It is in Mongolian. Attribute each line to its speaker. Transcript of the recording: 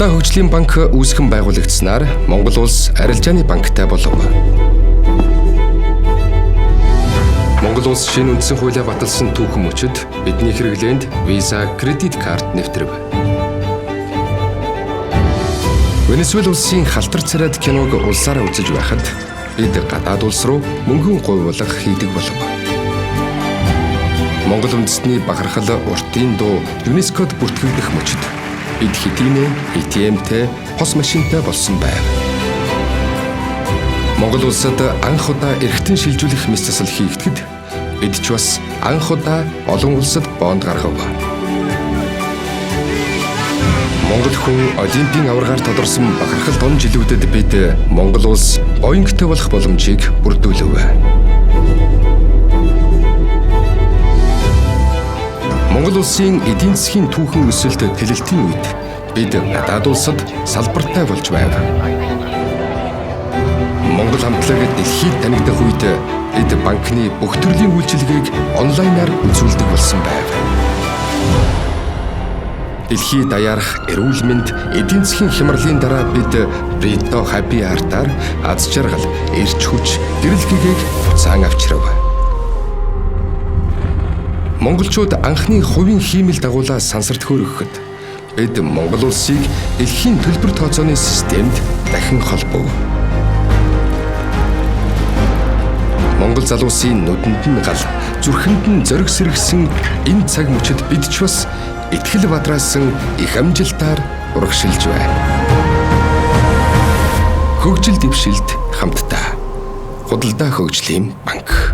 Speaker 1: Худалдаа хөгжлийн банк үүсгэн байгуулагдсанаар Монгол улс арилжааны банктай болов. Монгол улс шинэ үндсэн хуулиа баталсан түүхэн мөчид бидний хэрэглээнд Visa кредит карт нэвтрэв. Венесуэл улсын халтар царайд киног улсаараа үзэж байхад бид гадаад улс руу мөнгөн гуйвуулах хийдэг болов. Монгол үндэстний бахархал уртын дуу ЮНЕСКОд бүртгэгдэх мөчид бид хэдийнэ ATM-тэй, пос машинтай болсон байв. Монгол улсад анх удаа эргэтэн шилжүүлэх мэс засал хийгдэхэд бид ч бас анх удаа олон улсад бонд гаргав. Монгол хүн олимпийн аваргаар тодорсон бахархалт он жилүүдэд бид Монгол улс Боингтэй болох боломжийг бүрдүүлв. Монгол улсын эдийн засгийн түүхэн өсөлт тэлэлтийн үед бид гадаад улсад салбартай болж байв. Монгол хамтлаг дэлхийд танигдах үед бид банкны бүх төрлийн үйлчилгээг онлайнаар үзүүлдэг болсон байв. Дэлхийд даяарх эрүүл мэнд эдийн засгийн хямралын дараа бид Брито Happy Art-аар аз жаргал, эрч хүч, гэрэл гэгээг буцаан авчрав. Монголчууд анхны хувийн хиймэл дагуулаа сансарт хөргөхөд бид Монгол улсыг дэлхийн төлбөр тооцооны системд дахин холбов. Монгол залуусын нүдэнд нь гал, зүрхэнд нь зориг сэргэсэн энэ цаг мөчид бид ч бас итгэл бадраасан их амжилтаар урагшилж байна. Хөгжил дэвшилт хамтдаа. Худалдаа хөгжлийн банк.